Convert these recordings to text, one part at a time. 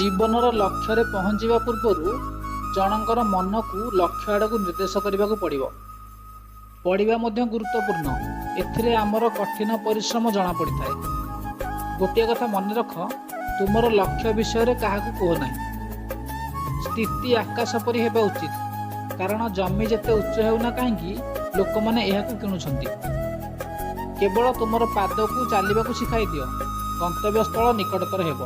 ଜୀବନର ଲକ୍ଷ୍ୟରେ ପହଞ୍ଚିବା ପୂର୍ବରୁ ଜଣଙ୍କର ମନକୁ ଲକ୍ଷ୍ୟ ଆଡ଼କୁ ନିର୍ଦ୍ଦେଶ କରିବାକୁ ପଡ଼ିବ। ପଢ଼ିବା ମଧ୍ୟ ଗୁରୁତ୍ୱପୂର୍ଣ୍ଣ। ଏଥିରେ ଆମର କଠିନ ପରିଶ୍ରମ ଜଣାପଡ଼ିଥାଏ। ଗୋଟିଏ କଥା ମନେ ରଖ, ତୁମର ଲକ୍ଷ୍ୟ ବିଷୟରେ କାହାକୁ କୁହ ନାହିଁ। ସ୍ଥିତି ଆକାଶ ପରି ହେବା ଉଚିତ, କାରଣ ଜମି ଯେତେ ଉଚ୍ଚ ହେଉନା କାହିଁକି, ଲୋକମାନେ ଏହାକୁ କିଣୁଛନ୍ତି। କେବଳ ତୁମର ପାଦକୁ ଚାଲିବାକୁ ଶିଖାଇ ଦିଅ, ଗନ୍ତବ୍ୟସ୍ଥଳ ନିକଟତର ହେବ।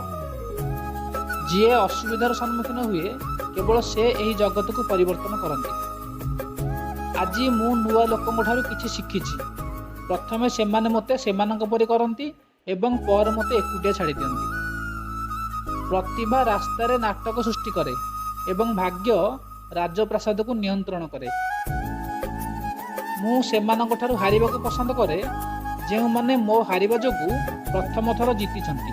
ଯିଏ ଅସୁବିଧାର ସମ୍ମୁଖୀନ ହୁଏ, କେବଳ ସେ ଏହି ଜଗତକୁ ପରିବର୍ତ୍ତନ କରନ୍ତି। ଆଜି ମୁଁ ନୂଆ ଲୋକଙ୍କଠାରୁ କିଛି ଶିଖିଛି। ପ୍ରଥମେ ସେମାନେ ମୋତେ ସେମାନଙ୍କ ପରି କରନ୍ତି ଏବଂ ପରେ ମୋତେ ଏକୁଟିଆ ଛାଡ଼ିଦିଅନ୍ତି। ପ୍ରତିଭା ରାସ୍ତାରେ ନାଟକ ସୃଷ୍ଟି କରେ ଏବଂ ଭାଗ୍ୟ ରାଜପ୍ରାସାଦକୁ ନିୟନ୍ତ୍ରଣ କରେ। ମୁଁ ସେମାନଙ୍କଠାରୁ ହାରିବାକୁ ପସନ୍ଦ କରେ, ଯେଉଁମାନେ ମୋ ହାରିବା ଯୋଗୁଁ ପ୍ରଥମ ଥର ଜିତିଛନ୍ତି।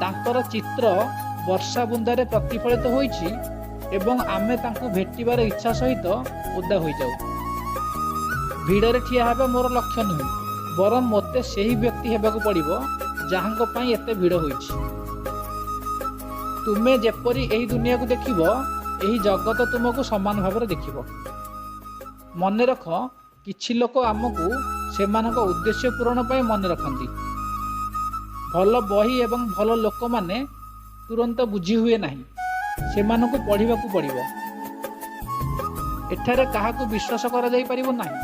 ତାଙ୍କର ଚିତ୍ର ବର୍ଷା ବୁନ୍ଦାରେ ପ୍ରତିଫଳିତ ହୋଇଛି ଏବଂ ଆମେ ତାଙ୍କୁ ଭେଟିବାର ଇଚ୍ଛା ସହିତ ଓଦା ହୋଇଯାଉ। ଭିଡ଼ରେ ଠିଆ ହେବା ମୋର ଲକ୍ଷ୍ୟ ନୁହେଁ, ବରଂ ମୋତେ ସେହି ବ୍ୟକ୍ତି ହେବାକୁ ପଡ଼ିବ ଯାହାଙ୍କ ପାଇଁ ଏତେ ଭିଡ଼ ହୋଇଛି। ତୁମେ ଯେପରି ଏହି ଦୁନିଆକୁ ଦେଖିବ, ଏହି ଜଗତ ତୁମକୁ ସମାନ ଭାବରେ ଦେଖିବ। ମନେ ରଖ, କିଛି ଲୋକ ଆମକୁ ସେମାନଙ୍କ ଉଦ୍ଦେଶ୍ୟ ପୂରଣ ପାଇଁ ମନେ ରଖନ୍ତି। ଭଲ ବହି ଏବଂ ଭଲ ଲୋକମାନେ ତୁରନ୍ତ ବୁଝି ହୁଏ ନାହିଁ, ସେମାନଙ୍କୁ ପଢ଼ିବାକୁ ପଡ଼ିବ। ଏଠାରେ କାହାକୁ ବିଶ୍ୱାସ କରାଯାଇପାରିବ ନାହିଁ।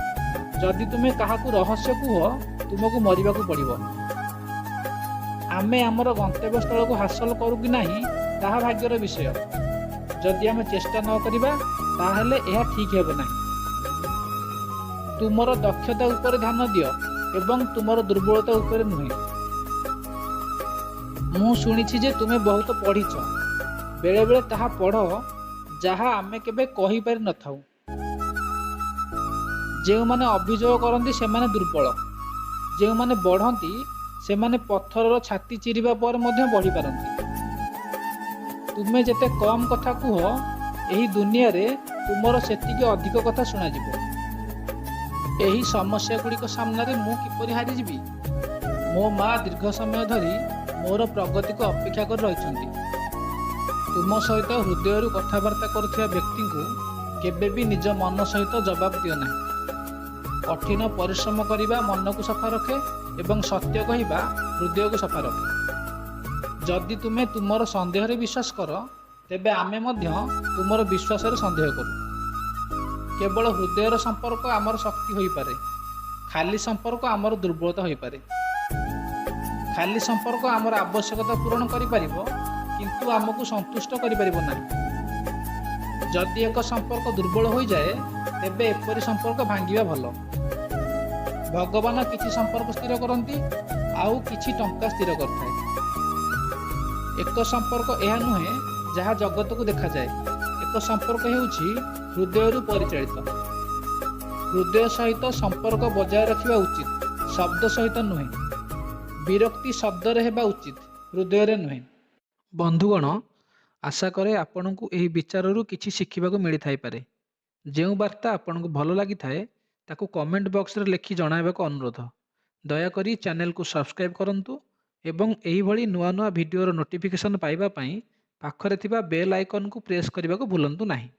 ଯଦି ତୁମେ କାହାକୁ ରହସ୍ୟ କୁହ, ତୁମକୁ ମରିବାକୁ ପଡ଼ିବ। ଆମେ ଆମର ଗନ୍ତବ୍ୟସ୍ଥଳକୁ ହାସଲ କରୁ କି ନାହିଁ, ତାହା ଭାଗ୍ୟର ବିଷୟ। ଯଦି ଆମେ ଚେଷ୍ଟା ନ କରିବା, ତାହେଲେ ଏହା ଠିକ୍ ହେବ ନାହିଁ। ତୁମର ଦକ୍ଷତା ଉପରେ ଧ୍ୟାନ ଦିଅ ଏବଂ ତୁମର ଦୁର୍ବଳତା ଉପରେ ନୁହେଁ। ମୁଁ ଶୁଣିଛି ଯେ ତୁମେ ବହୁତ ପଢ଼ିଛ। ବେଳେବେଳେ ତାହା ପଢ଼ ଯାହା ଆମେ କେବେ କହିପାରି ନଥାଉ। ଯେଉଁମାନେ ଅଭିଯୋଗ କରନ୍ତି, ସେମାନେ ଦୁର୍ବଳ। ଯେଉଁମାନେ ବଢ଼ନ୍ତି, ସେମାନେ ପଥରର ଛାତି ଚିରିବା ପରେ ମଧ୍ୟ ବଢ଼ିପାରନ୍ତି। ତୁମେ ଯେତେ କମ୍ କଥା କୁହ, ଏହି ଦୁନିଆରେ ତୁମର ସେତିକି ଅଧିକ କଥା ଶୁଣାଯିବ। ଏହି ସମସ୍ୟାଗୁଡ଼ିକ ସାମ୍ନାରେ ମୁଁ କିପରି ହାରିଯିବି? ମୋ ମା ଦୀର୍ଘ ସମୟ ଧରି ମୋର ପ୍ରଗତିକୁ ଅପେକ୍ଷା କରି ରହିଛନ୍ତି। ତୁମ ସହିତ ହୃଦୟରୁ କଥାବାର୍ତ୍ତା କରୁଥିବା ବ୍ୟକ୍ତିଙ୍କୁ କେବେ ବି ନିଜ ମନ ସହିତ ଜବାବ ଦିଅ ନାହିଁ। କଠିନ ପରିଶ୍ରମ କରିବା ମନକୁ ସଫା ରଖେ ଏବଂ ସତ୍ୟ କହିବା ହୃଦୟକୁ ସଫା ରଖେ। ଯଦି ତୁମେ ତୁମର ସନ୍ଦେହରେ ବିଶ୍ୱାସ କର, ତେବେ ଆମେ ମଧ୍ୟ ତୁମର ବିଶ୍ୱାସରେ ସନ୍ଦେହ କରୁ। କେବଳ ହୃଦୟର ସମ୍ପର୍କ ଆମର ଶକ୍ତି ହୋଇପାରେ, ଖାଲି ସମ୍ପର୍କ ଆମର ଦୁର୍ବଳତା ହୋଇପାରେ। ଖାଲି ସମ୍ପର୍କ ଆମର ଆବଶ୍ୟକତା ପୂରଣ କରିପାରିବ, କିନ୍ତୁ ଆମକୁ ସନ୍ତୁଷ୍ଟ କରିପାରିବ ନାହିଁ। ଯଦି ଏକ ସମ୍ପର୍କ ଦୁର୍ବଳ ହୋଇଯାଏ, ତେବେ ଏପରି ସମ୍ପର୍କ ଭାଙ୍ଗିବା ଭଲ। ଭଗବାନ କିଛି ସମ୍ପର୍କ ସ୍ଥିର କରନ୍ତି, ଆଉ କିଛି ଟଙ୍କା ସ୍ଥିର କରିଥାଏ। ଏକ ସମ୍ପର୍କ ଏହା ନୁହେଁ ଯାହା ଜଗତକୁ ଦେଖାଯାଏ। ଏକ ସମ୍ପର୍କ ହେଉଛି ହୃଦୟରୁ ପରିଚାଳିତ। ହୃଦୟ ସହିତ ସମ୍ପର୍କ ବଜାୟ ରଖିବା ଉଚିତ, ଶବ୍ଦ ସହିତ ନୁହେଁ। ବିରକ୍ତି ଶବ୍ଦରେ ହେବା ଉଚିତ, ହୃଦୟରେ ନୁହେଁ। ବନ୍ଧୁଗଣ, ଆଶା କରେ ଆପଣଙ୍କୁ ଏହି ବିଚାରରୁ କିଛି ଶିଖିବାକୁ ମିଳିଥାଇପାରେ। ଯେଉଁ ବାର୍ତ୍ତା ଆପଣଙ୍କୁ ଭଲ ଲାଗିଥାଏ, ତାକୁ କମେଣ୍ଟ ବକ୍ସରେ ଲେଖି ଜଣାଇବାକୁ ଅନୁରୋଧ। ଦୟାକରି ଚ୍ୟାନେଲକୁ ସବସ୍କ୍ରାଇବ୍ କରନ୍ତୁ ଏବଂ ଏହିଭଳି ନୂଆ ନୂଆ ଭିଡ଼ିଓର ନୋଟିଫିକେସନ୍ ପାଇବା ପାଇଁ ପାଖରେ ଥିବା ବେଲ୍ ଆଇକନ୍କୁ ପ୍ରେସ୍ କରିବାକୁ ଭୁଲନ୍ତୁ ନାହିଁ।